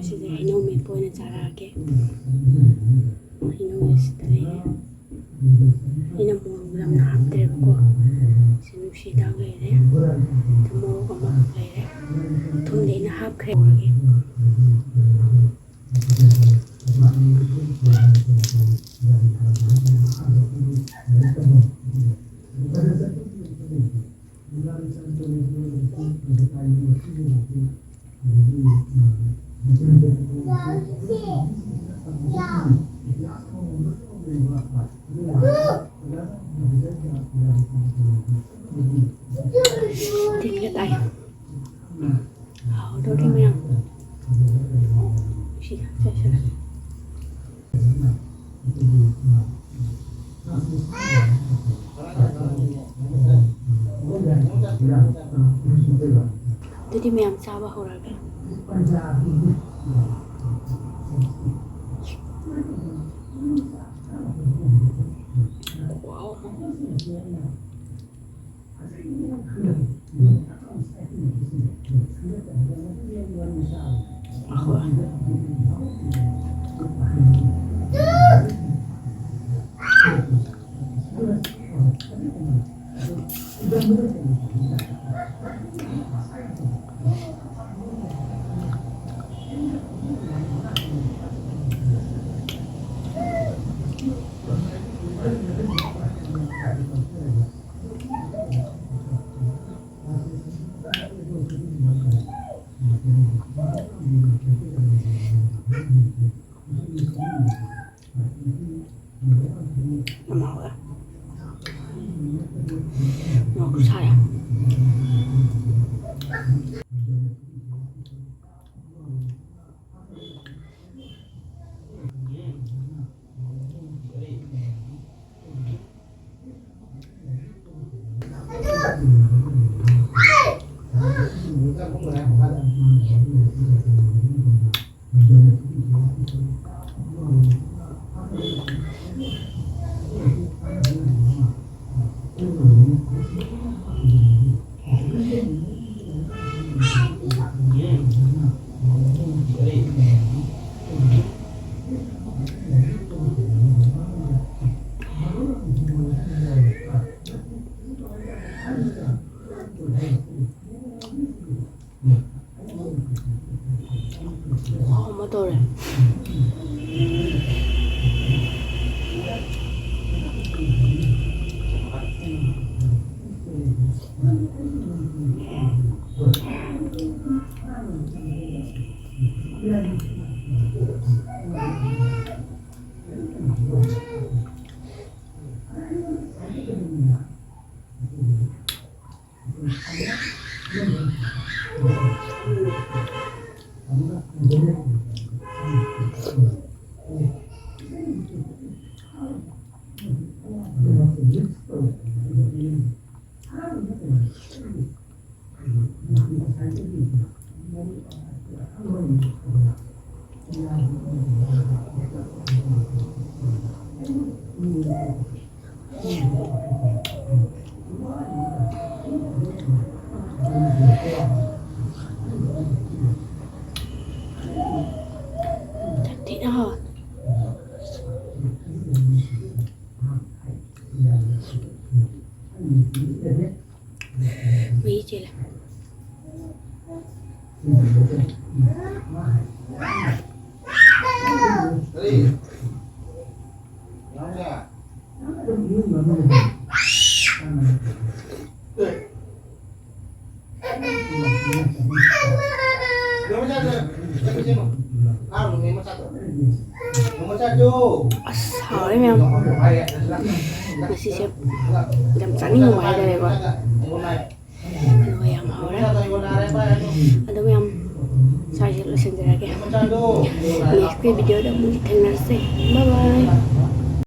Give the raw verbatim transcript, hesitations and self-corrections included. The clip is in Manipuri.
ꯁꯤꯁꯦ ꯍꯩꯅꯧ ꯃꯦꯠꯄ ꯑꯣꯏꯅ ꯆꯥꯔꯛꯑꯒꯦ꯫ ꯍꯩꯅꯧꯁꯦ ꯁꯤꯗ ꯂꯩꯔꯦ꯫ ꯑꯩꯅ ꯃꯣꯔꯣꯛ ꯌꯥꯝꯅ ꯍꯥꯞꯇ꯭ꯔꯦꯕꯀꯣ꯫ ꯁꯤ ꯅꯨꯡꯁꯤ ꯍꯤꯗꯥꯛ ꯂꯩꯔꯦ꯫ ꯃꯣꯔꯣꯛ ꯑꯃ ꯂꯩꯔꯦ꯫ ꯊꯨꯝꯗꯤ ꯑꯩꯅ ꯍꯥꯞꯈ꯭ꯔꯦ꯫ ꯇꯤꯟꯒ ꯇꯥꯏ꯫ ꯍꯥꯎꯗꯧꯔꯤ ꯃꯌꯥꯝ꯫ ꯁꯤꯗ, ꯁꯦ, ꯁꯦ꯫ ꯑꯗꯨꯗꯤ ꯃꯌꯥꯝ ꯆꯥꯕ ꯍꯧꯔꯒꯦ꯫ Wow꯫ ꯌꯥꯝ ꯍꯥꯎꯋꯦ꯫ ꯃꯣꯔꯣꯛ ꯁꯥꯏ꯫ ꯃꯍꯤ ꯆꯦꯜꯂꯦ꯫ ꯑꯁ, ꯍꯥꯎꯔꯦ ꯃꯌꯥꯝ꯫ ꯉꯁꯤꯁꯦ ꯌꯥꯝ ꯆꯥꯅꯤꯡꯉꯨꯕ ꯍꯥꯏꯇꯥꯔꯦꯀꯣ꯫ ꯑꯗꯨꯒ ꯌꯥꯝ ꯍꯥꯎꯔꯦ꯫ ꯑꯗꯨ ꯃꯌꯥꯝ ꯁ꯭ꯋꯥꯏꯁꯤꯗ ꯂꯣꯏꯁꯤꯟꯖꯔꯒꯦ꯫ ꯅꯦꯛꯁꯀꯤ ꯚꯤꯗꯤꯑꯣꯗ ꯑꯃꯨꯛ ꯊꯦꯡꯅꯔꯁꯦ꯫ ꯕꯥꯏ ꯕꯥꯏ꯫